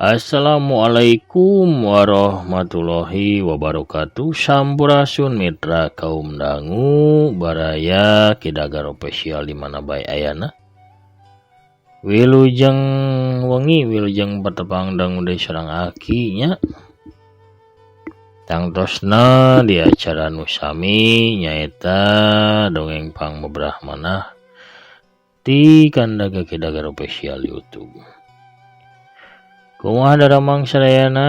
Assalamualaikum warahmatullahi wabarakatuh. Sampurasun mitra kaum dangu baraya Kidagar official di mana bae ayana. Wilujeng wengi wilujeng patepang dangu deui sareng aki nya. Tangtosna di acara nu sami nyaeta dongeng pangbebrah manah ti kandaga Kidagar official YouTube. Kumaha daramang sadayana?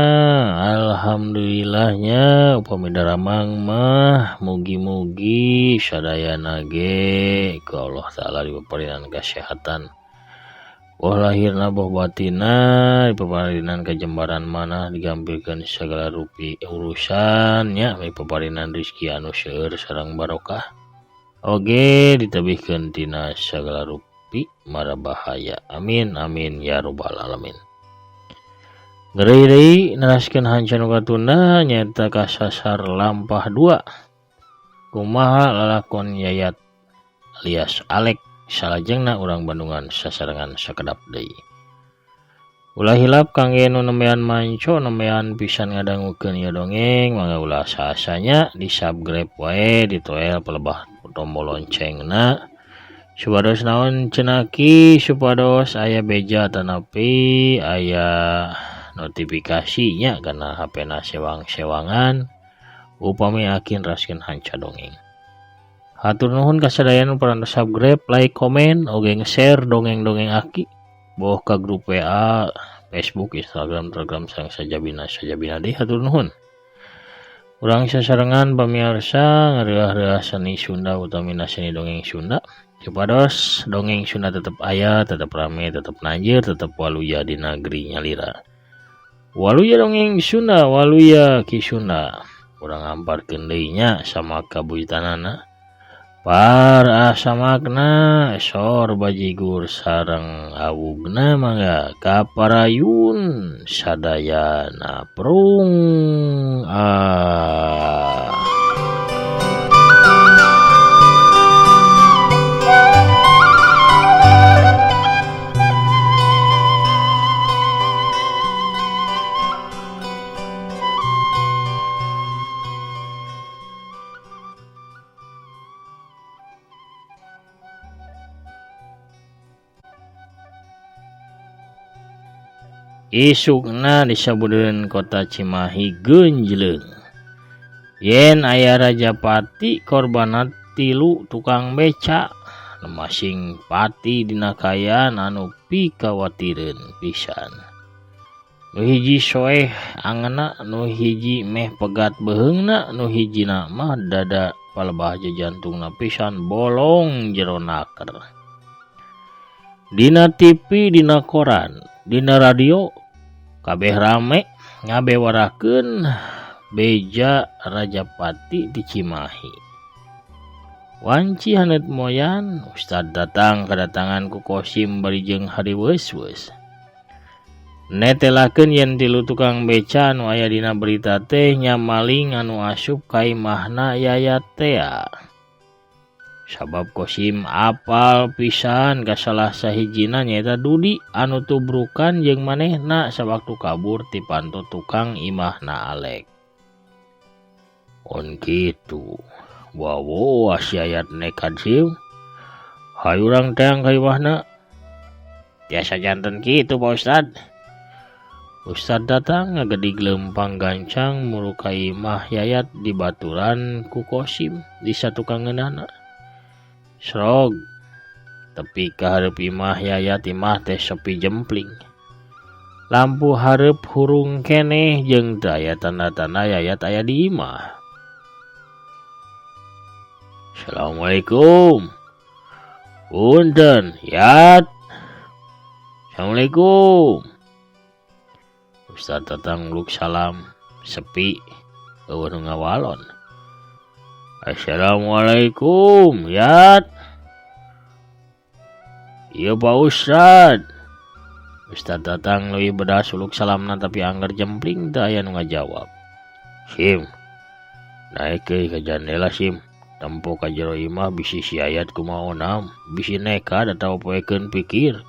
Alhamdulillahnya upami daramang mah mugi-mugi sadayana ge ku Allah Ta'ala dipaparinan kesehatan. Boh lahirna boh batinna dipaparinan kajembaran manah digampilkeun segala rupi urusan nya dipaparinan rezeki anu seueur sareng barokah. Oge ditebihkeun tina segala rupi mara bahaya. Amin amin ya robbal alamin. Geureuy deui neraskeun hanca nu katunda nyaeta kasasar lampah 2. Kumaha lalakon Yayat alias Alek salajengna urang Bandungan sasarengan sakedap deui. Ulah hilap kangge nu nembean manco nembean pisan ngadangukeun ieu dongeng mangga ulah asa-asanya di subscribe wae ditoel pelebah tombol loncengna. Supados naon cenaki supados aya beja tanapi aya notifikasinya karena HP na sewang-sewangan upami akin raskeun hanca dongeng. Hatur nuhun kasadayana nu parantos subscribe, like, komen, oge nge-share dongeng-dongeng aki boh ka grup WA, Facebook, Instagram, Telegram sareng sajabina sajabina deui hatur nuhun. Urang sasarengan pamiarsa ngareuah-reuah seni Sunda utamina seni dongeng Sunda. Supados dongeng Sunda tetep aya, tetep rame, tetep nanjeur, tetep waluya di negeri nyalira. Waluya dongeng Sunda, waluya Ki Sunda. Urang amparkeun deui nya sama kabuyutanana. Par asamakna sor bajigur sareng awugna mangga kaparayun sadayana prung ah. Isukna disabeureun kota Cimahi geunjleung. Yen aya Rajapati korbanna 3 tukang beca, masing pati dina kaayaan anu pikawatireun pisan. Nu hiji soeh angeuna, nu hiji meh pegat beuheungna, nu hijina mah dada palebah jantungna pisan bolong jero naker. Dina TV, dina koran, dina radio kabeh rame ngabewarakeun beja Rajapati di Cimahi. Wanci haneut moyan, Ustad datang kedatangan ku Kosim bari jeung hariweus-weus. Netelakeun yen 3 tukang beca anu aya dina berita teh nya maling anu asup ka imahna Yayat tea. Sabab Kosim apal pisan ka salah sahijina nyaeta Dudi anu tubrukan jeung manehna sawaktu kabur ti panto tukang imahna Alek. On kitu, wawo si Yayat nekad sieu. Hayu urang teang ka imahna. Tiasa janten kitu Pak Ustad. Ustad datang ngagedig lempang gancang muru ka imah Yayat dibaturan ku Kosim di satukangeunana. Srog tepi ka hareup imah Yayat imah teh sepi jempling. Lampu hareup hurung keneh jeung teu aya tanda-tanda Yayat aya di imah. Assalamualaikum. Punten, Yat. Assalamualaikum. Ustad datang luk salam sepi eueuh nu ngawalon. Assalamualaikum, Yat. Iya Pak Ustad. Ustad datang leuwih bedas uluk salamna tapi angger jempling teu aya nu ngajawab. Sim, naik euy ka jandela Sim. Tempo ka jero imah bisi si Yayat kumaha onam, bisi nekad atawa poekeun pikir.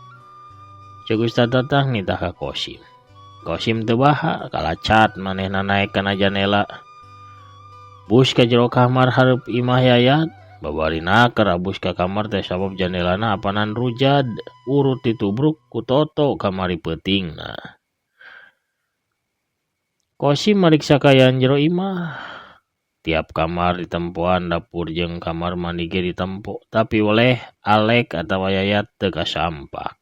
Ceuk Ustad datang nitah ka Kosim. Kosim teu baha kalacat manehna naek kana janela. Bus ka jero kamar hareup imah Yayat. Babari naker abus ka kamar teh sabab janelana apanan rujad urut ditubruk ku Toto kamari peutingna. Kosim mariksa kaayaan jero imah. Tiap kamar ditempoan dapur jeung kamar mandi ge ditempo tapi weleh Alek atawa Yayat teu kasampak.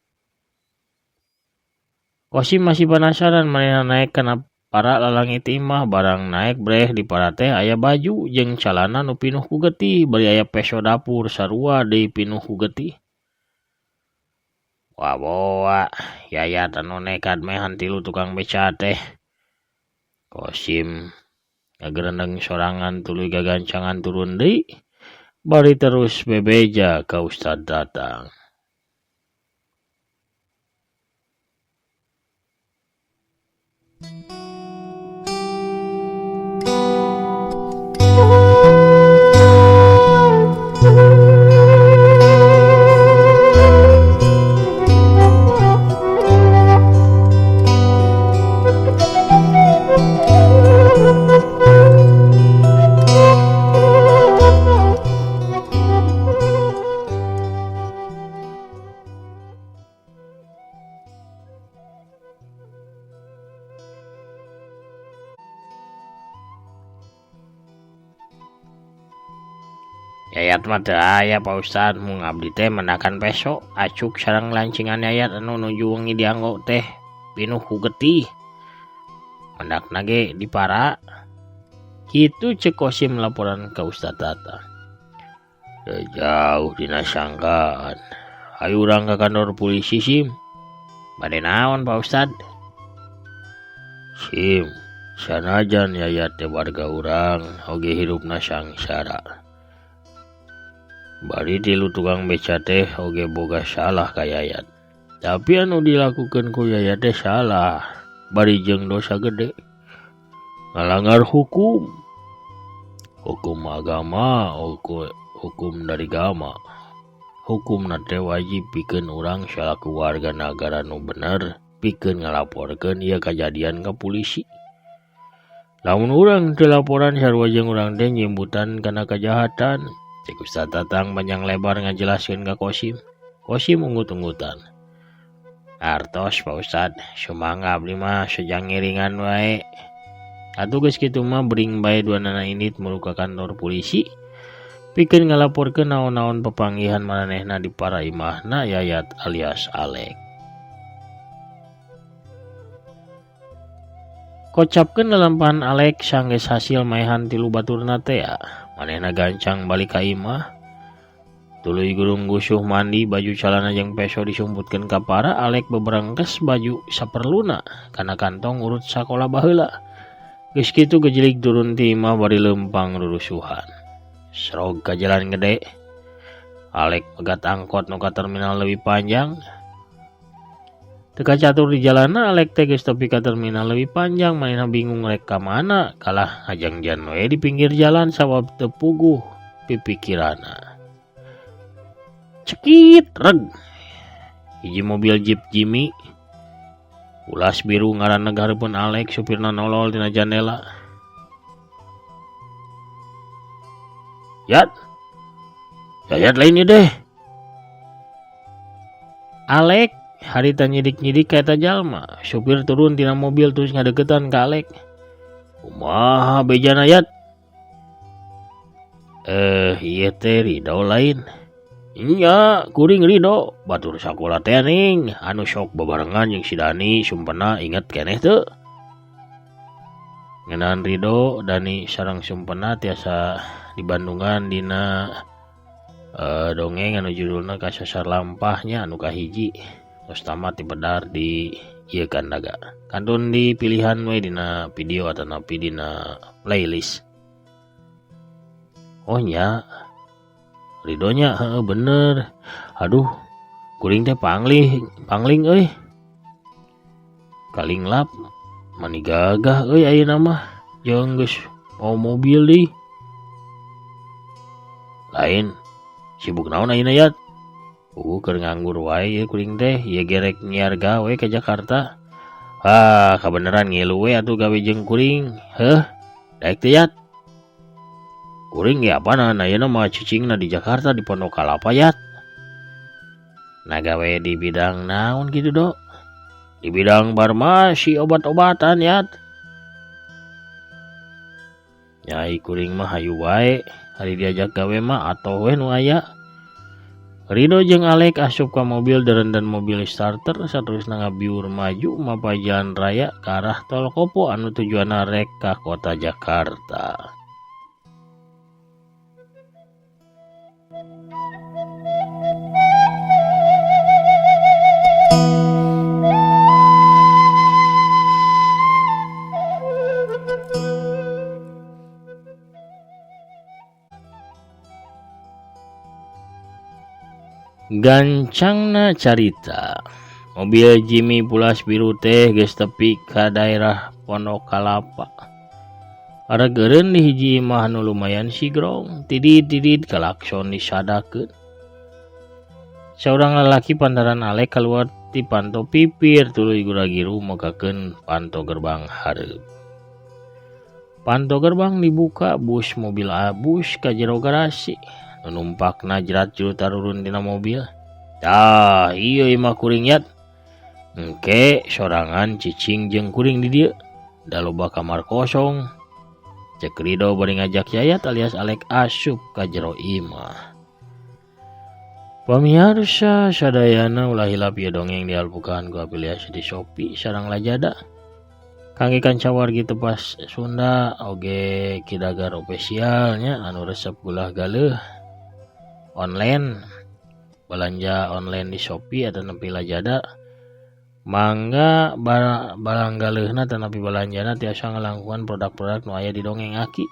Kosim masih panasaran manehna naek kana para lalangit imah barang naek breh di para teh aya baju jeung calana nu pinuh ku getih bari aya peso dapur sarua deui pinuh ku getih. Waboa Yayat anu nekat mehan tilu tukang beca teh. Kosim ngagerendeng sorangan tuluy gagancangan turun deui bari terus bebeja ka Ustad Tatang. Yayat mah teu aya Pak Ustad, mung abdi teh mendakan peso acuk sareng lancingan Yayat anu nuju wengi dianggo teh pinuh ku getih. Mendakna ge dipara. Kitu ceuk Kosim laporan ka Ustad Tatang. Teu jauh dina sangkaan. Hayu urang ka kantor polisi Sim. Bade naon Pak Ustad? Sim, sanajan Yayat teh warga urang oge hirupna sangsara. Bari tilu tukang beca teh oge boga salah ka Yayat. Tapi anu dilakukeun ku Yayat teh salah, bari jeung dosa gede. Ngalanggar hukum. Hukum agama, hukum dari gama. Hukumna teh wajib pikeun urang salaku warga nagara nu bener pikeun ngalaporkeun ieu kajadian ka polisi. Lamun urang teu laporan sarua jeung urang teh nyimbutan kana kajahatan. Cek Ustad Tatang panjang lebar ngajelaskeun ka Kosim. Kosim unggut-unggutan. Artos Pak Ustad, sumangga abdi mah sejang ngiringan wae. Atuh geus kitu mah bering bae duanana indit muru ka kantor polisi. Pikeun ngalaporkeun naon-naon pepanggihan maranehna di para imahna Yayat alias Alek. Kocapkeun lalampahan Alek sanggeus hasil maehan tilu baturna teh. Manehna gancang balik ka imah. Tuluy gurung gusuh mandi baju calana jeung peso disumputkeun ka para Alek beberengkes baju saperluna kana kantong urut sakola baheula. Geus kitu gejelik turun ti imah bari leumpang rurusuhan. Serog ka jalan gede. Alek pegat angkot nu ka terminal leuwih panjang. Teu kacatur di jalanna Alek teh geus tepi ka terminal leuwih panjang manehna bingung rek ka mana kalah ngajangjan we di pinggir jalan sabab teu puguh pipikiranna. Cekit reg. Hiji mobil Jeep Jimmy ulas biru ngaraneg hareupeun Alek supirna nolol tina jandela. Yat. Yayat lain ieu deh. Alek harita nyidik-nyidik ka eta jalma. Supir turun tina mobil terus ngadeukeutan ka Alek. Kumaha bejana Yat? Ieu teh Ridho lain. Nya, kuring Ridho, batur sakola teh ning anu sok babarengan jeung si Dani sumpena inget keneh teu. Ngeunaan Ridho, Dani sareng sumpena tiasa di Bandungan dina dongeng anu judulna Kasasar Lampahnya anu kahiji. Tos tamat dipedar di ieu kandaga. Kantun di pilihan we dina video atanapi dina playlist. Oh nya, Ridhonya heeh bener. Aduh, kuring teh pangling euy. Kalinglap mani gagah euy ayeuna mah jeung geus mau mobil deui. Lain sibuk naon ayeuna Yat? Keur nganggur wae ieu kuring teh, ieu gerek nyiar gawe ka Jakarta. Ah, kabeneran ngilu we atuh gawe jeung kuring. Heuh, daek teh Yat. Kuring ge apana ayeuna mah cicingna di Jakarta di Pondok Kalapa Yat. Nah gawe di bidang naon gitu Do? Di bidang farmasi obat-obatan Yat. Nyai kuring mah hayu wae, hari diajak gawe mah atoh we nu aya. Rido jeung Alek asup ka mobil derenden mobil starter saterusna ngabiur maju mapay jalan raya ka arah Tol Kopo anu tujuanna rek ka kota Jakarta. Gancangna carita, mobil Jimmy pulas biru teh geus tepi ka daerah Pondok Kalapa. Aregeureun di hiji imah nu lumayan sigrong, tidid-tidid kalakson disadakeun. Saurang lalaki pantaran Alek kaluar ti panto pipir tuluy gura-giru megakeun panto gerbang hareup. Panto gerbang dibuka, bus mobil abus ka jero garasi. Numpakna jerat juru tarurun dina mobil. Tah, ieu imah kuring Yat. Engke sorangan cicing jeung kuring di dieu. Da loba kamar kosong. Cek Rido bari ngajak Yayat alias Alek asup ka jero imah. Pamiarsa sadayana ulah hilap ieu dongeng dialbukan ku afiliasi di Shopee sareng Lazada. Kangge kancawargi tepas Sunda oge Kidagar officialnya anu resep gulah galeuh online belanja online di Shopee atau nepi Lazada mangga barang galeuhna atanapi belanjana tiasa ngalangkungan produk-produk nu aya di dongeng Aki.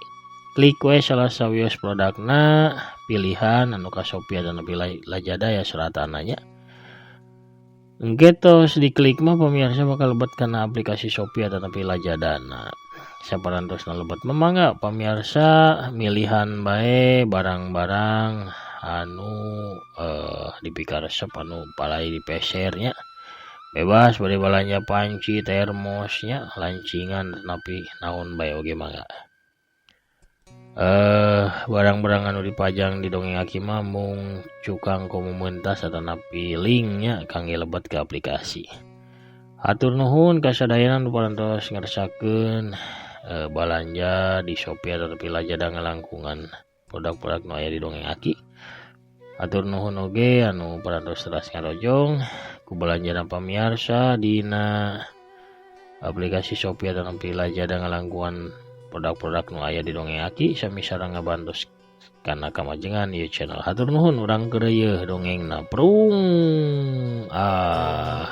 Klik we salah sawios produkna pilihan anu ka Shopee atau nepi Lazada ya seratananya nya. Engke tos diklik mah pemirsa bakal lebet kana aplikasi Shopee atau nepi Lazadana. Saparantosna lebet mah mangga pamirsa milihan bae barang-barang anu dipikaresep anu palai dipesernya. Bebas bari balanja panci, termosnya, lancingan napi naon bae oge mangga. Barang-barang anu dipajang di dongeng Aki mah mung cukang komo mentas atanapi linknya kangge lebet ke aplikasi. Hatur nuhun ka sadayana nu parantos ngersakeun balanja di Shopee atanapi Lazada ngalangkungan produk-produk nu aya di dongeng Aki. Hatur nuhun oge anu parantos teras ngarojong ku balanjana pamiarsa dina aplikasi Shopee atanapi Lazada ngalangkungan produk-produk nu aya di dongeng Aki sami sareng ngabantos kana kamajengan ieu channel. Hatur nuhun urang keur yeuh dongengna prung ah.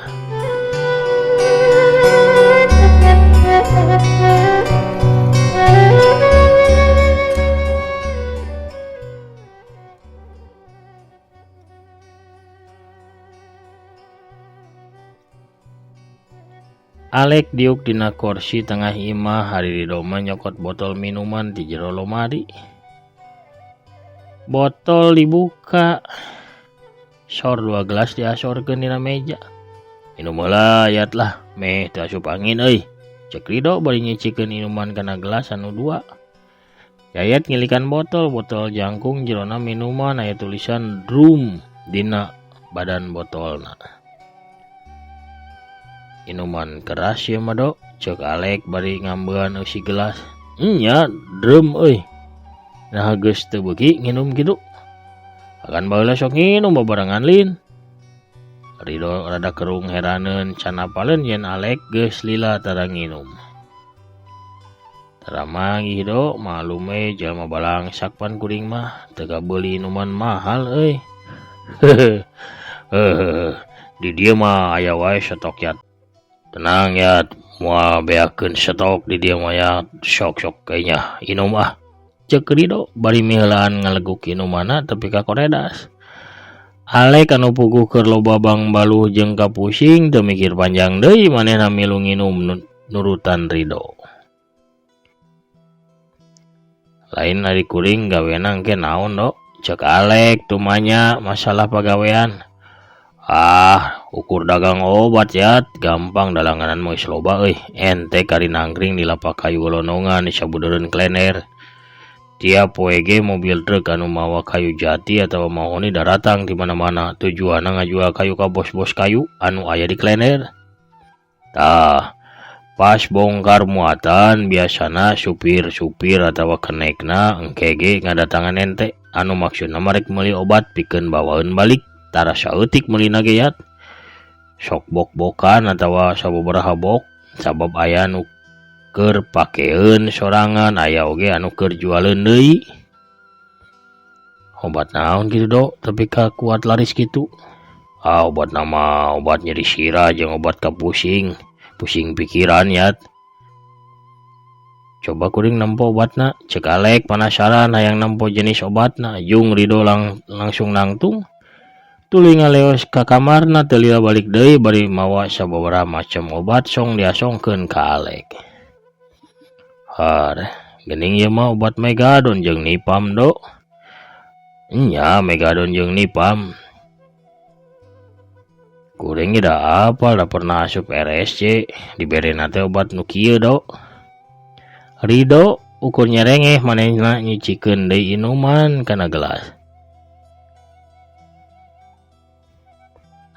Alek diuk dina kursi tengah imah hari Rido mah nyokot botol minuman di jero lomari. Botol dibuka, sor 2 gelas diasorkeun dina meja. Minum heula Yat lah, meh teu asup angin euy. Cek Rido bari nyicikeun minuman kana gelas anu 2. Yayat ngilikan botol, botol jangkung jerona minuman aya tulisan drum dina badan botolna. Minuman keras ya mah Do, cek Alek bari ngambean eusi gelas. Nya drum euy. Nah geus teu beuki nginum kitu. Akan baheula sok nginum babarengan lin. Rido rada kerung heraneun can apaleun yen Alek geus lila tara nginum. Tara manggih Do, malum we jalma balangsak pan kuring mah teu kabeuli minuman mahal euy. Di dieu mah aya wae stok Yat. Tenang Yat, moal beakeun stok di dieu mah Yat, sok-sok kayaknya inum ah. Cek Rido bari miheulaan ngaleguk inumanna tepi ka koredas. Alek anu puguh keur loba bangbaluh jeung kapusing teu mikir panjang deui manehna milu nginum nurutan Rido. Lain ari kuring gawena engke naon Do, cek Alek tumanya masalah pagawean. Ah, ukur dagang obat ya, gampang dalanganan mah geus loba euy. Ente kari nangkring di lapak kayu golonongan di sabudeureun Klender. Tiap poe ge mobil truk anu mawa kayu jati atawa mahoni daratang di mana-mana tujuanna ngajual kayu ka bos-bos kayu anu aya di Klender. Tah, pas bongkar muatan biasana supir-supir atawa kenekna engke ge ngadatangan ente anu maksudna mah rek meuli obat pikeun bawaeun balik tara saeutik meulina ge yat. Sok bok-bokan atawa sababaraha bok sabab aya nu keur pakeun sorangan aya oge anu keur jualeun deui. Obat naon kitu do tapi ka kuat laris kitu. Ah, obat nama obat nyeri sirah jeung obat ka pusing, pusing pikiran yat. Coba kuring nempo obatna, cek Alek penasaran hayang nempo jenis obatna, jung Rido langsung nangtung. Tuluy ngaleos ka kamarna teu lila balik deui bari mawa sababaraha macam obat song diasongkeun ka Alek. Har, geuning ieu mah obat Megadon jeung Nipam do. Nya Megadon jeung Nipam. Kuring ge da apal da pernah asup RSC diberena teh obat nu kieu do. Rido ukur nyerengeh manehna nyucikeun deui inuman kana gelas.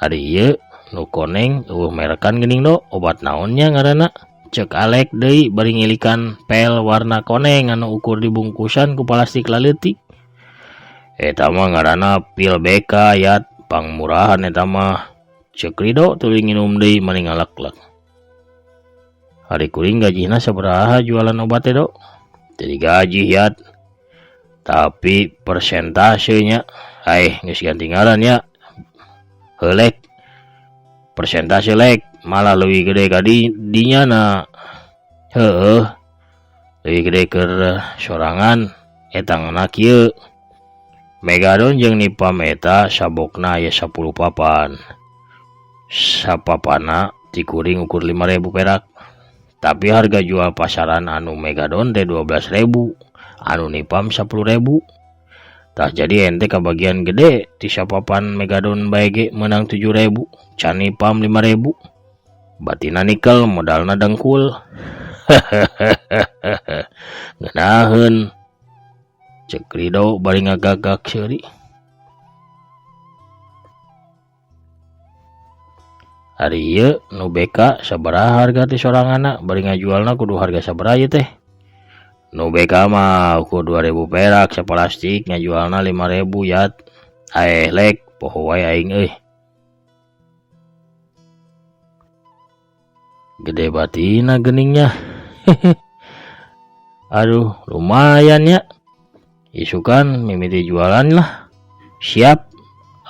Ari ieu nu koneng eueuh merekan geuning do obat naon nya ngaranna? Cek Alek deui bari ngilikan pel warna koneng anu ukur dibungkusan ku plastik laleutik. Eta mah ngaranna pil BK yat pangmurahan eta mah. Cek Rido tuluy nginum deui mani ngaleklek. Ari kuring gajihna sabaraha jualan obat teh do? Jadi gaji yat. Tapi persentasenya aeh geus ganti ngaran ya. Heulek persentase lek malah leuwih gede ka dinya na. Heueuh leuwih gede keur sorangan eta ngana kieu. Megadon jeung Nipam eta sabokna aya 10 papan. Sapapana ti kuring ukur 5.000 perak. Tapi harga jual pasaran anu Megadon teh 12.000, anu Nipam 10.000. Tah jadi ente kabagian gede ti sapapan Megadon bae ge meunang 7.000, can Nipam 5.000. Batina nikel modalna dengkul. Ngeunaheun. Cek Rido bari ngagagak seuri. Ari ieu nu BK sabaraha harga teh soranganna bari ngajualna kudu harga sabaraha ieu teh? Nu BK mah ukur 2.000 perak sapalastik ngajualna 5.000 yat. Aeh lek poho wae aing euy. Gede batina geuningnya. Aduh, lumayan ya. Isukan mimiti jualan lah. Siap.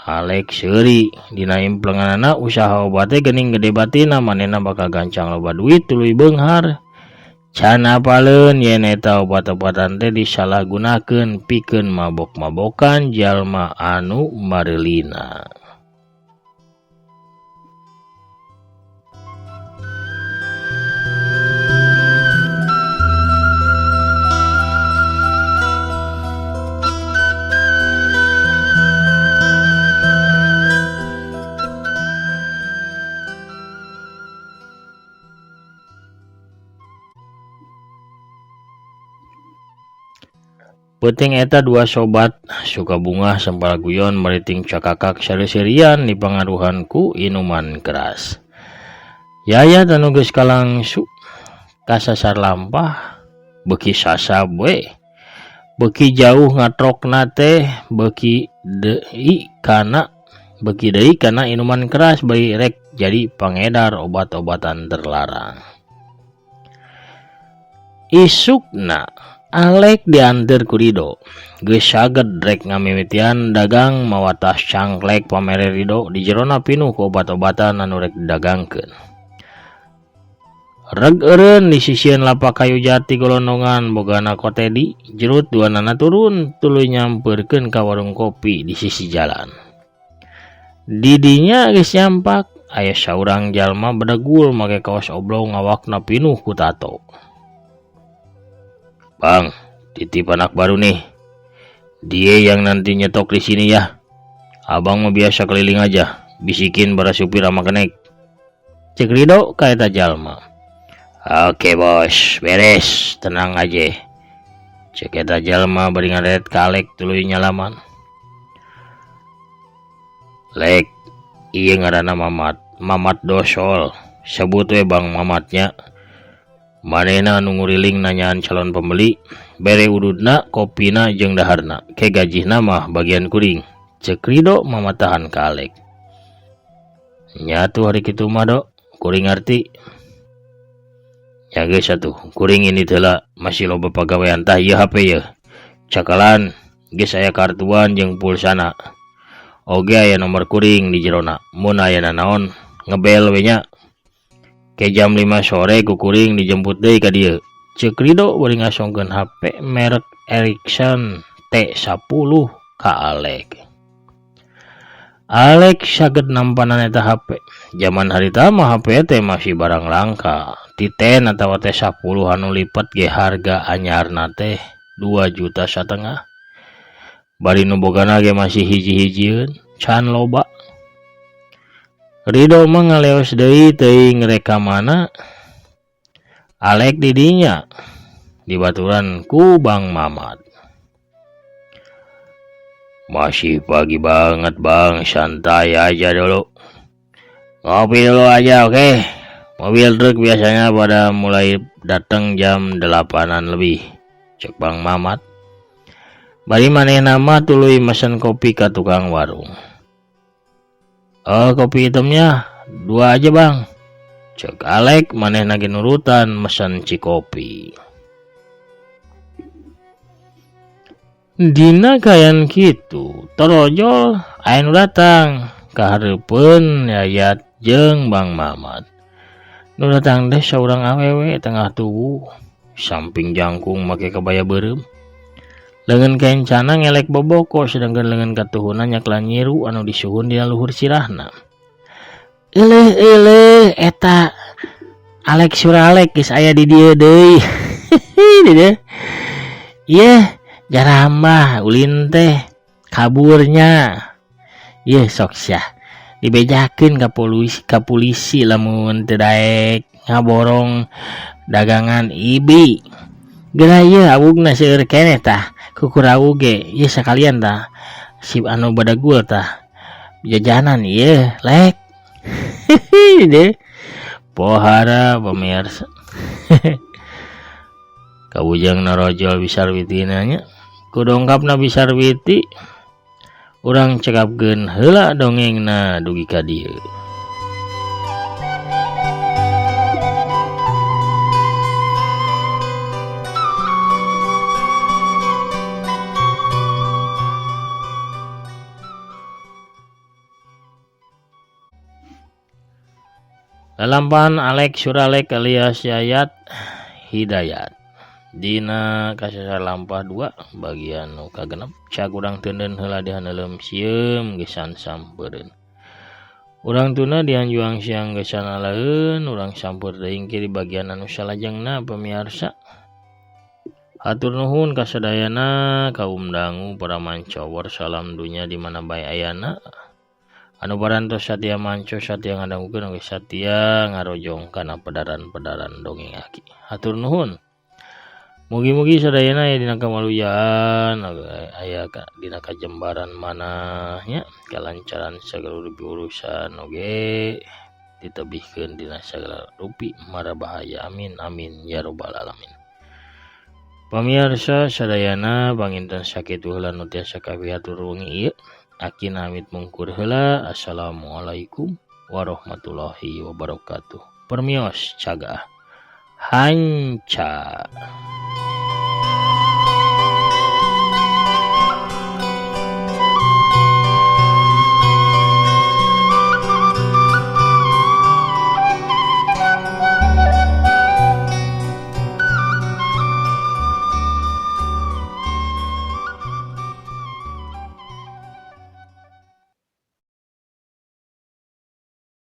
Alek seuri dina implenganana usaha obat teh geuning gede batina manehna bakal gancang loba duit tuluy beunghar. Can apaleun yen eta obat-obatan teh disalahgunakeun pikeun mabok-mabokan jalma anu mareulina. Peuting eta dua sobat suka bungah sempal guyon meriting cakakak sari-sarian dipangaruhan ku inuman keras. Yaya anu geus kalangsu kasasar lampah beuki sasab we. Beuki jauh ngatrokna teh beuki deui kana inuman keras bari rek jadi pangedar obat-obatan terlarang. Isukna Alek dianteur ku Rido. Geus saged rek ngamimitian dagang mawa tas cangklek pamere Rido di jerona pinuh ku obat-obatan anu rek didagangkeun. Reg eureun di sisieun lapak kayu jati golondongan bogana kotedi, jerut duanana turun tuluy nyampeurkeun ka warung kopi di sisi jalan. Di dinya geus nyampak, aya saurang jalma bedegul make kaos oblong awakna pinuh ku tato. Bang, titip anak baru nih. Dia yang nanti nyetok di sini ya. Abang mah biasa keliling aja. Bisikin para supir sama kenek. Cek Rido ka eta jalma. Oke bos, beres, tenang aja. Cek eta jalma bari ngareret ka Alek tuluy nyalaman. Lek, ieu ngaranna Mamat, Mamat Dosol. Sebut we Bang Mamatnya. Manehna anu nguriling nanyaan calon pembeli, bere ududna, kopina jeung daharna. Ke gajihna mah bagian kuring. Cek Rido mamatahan ka Alek. Nya atuh hari kitu mah do, kuring ngarti. Nya geus atuh, kuring ini heula masih loba pagawean tah ieu HP yeuh. Cakalan geus aya kartuan jeung pulsana. Oge aya nomor kuring di jerona. Mun aya nanaon ngebel we nya. Ke jam 5 sore ku kuring dijemput deui ka dieu. Ceuk Rido bari ngasongkeun HP merek Ericsson T10 ka Alek. Alek saged nampanan eta HP. Jaman harita mah HP teh masih barang langka. Titen atawa T10 anu lipat ge harga anyarna teh 2,5 juta. Bari nu bogana ge masih hiji-hijieun, can loba. Rido mah ngaleos deui teuing rek ka mana. Alek di dinya dibaturan ku Bang Mamat. Masih pagi banget bang, santai aja dulu. Ngopi dulu aja, oke? Okay? Mobil truk biasanya pada mulai datang jam 8-an lebih. Cek Bang Mamat. Bari manehna mah tuluy mesen kopi ka tukang warung. Oh, kopi hitamnya 2 aja bang. Cek Alek manehna ge nurutan mesen cikopi. Dina kayan kitu, torojol aya nu datang kahareupeun Yayat jeung Bang Mamat. Nu datang teh saurang awewe tengah tubuh, samping jangkung make kebaya beureum. Leungeun kencana ngelek boboko sedangkan leungeun katuhuna nyakla nyiru anu disuhun dina luhur sirahna. Eleh eleh eta Alek Suralek geus aya di dieu deui. Di dieu. Yeuh, jarambah ulin teh kaburnya. Yeuh sok sia dibejakeun ka polisi lamun teu daek ngaborong dagangan ibi. Geura ieu awugna seueur keneh tah kukurau ge ieu sakalian tah si anu badagul tah jajanan ieu lek. Deh pohara pemirsa. Kabujang narojol Bisarwiti nya ku dongkapna Bisarwiti urang cekapkeun heula dongengna dugi ka dieu. Lalampahan Alek Suralek alias Yayat Hidayat dina kasasar lampah 2 bagian nu kagenep cak urang teuneun heula dihaneuleum sieum gesan sampereun. Urang tuna dianjuang siang gesan alaeun urang sampeur deui di bagian anu salajengna pamiarsa. Hatur nuhun kasadayana kaum dangu para mancawar salam dunya di mana bae ayana. Anu parantos satia manco satia ngadangukeun oge satia ngarojong kana pedaran-pedaran dongeng aki. Hatur nuhun. Mugi-mugi sadayana aya dina kamaluyaan, aya dina kajembaran manahnya, kalancaran sagala rupi urusan oge ditebihkeun dina sagala rupi mara bahaya. Amin amin ya robbal alamin. Pamirsa sadayana panginten sakitu heula nu tiasa kapihatur wengi ieu. Aki namit mungkur heula. Assalamualaikum warahmatullahi wabarakatuh. Permios cagah hanca.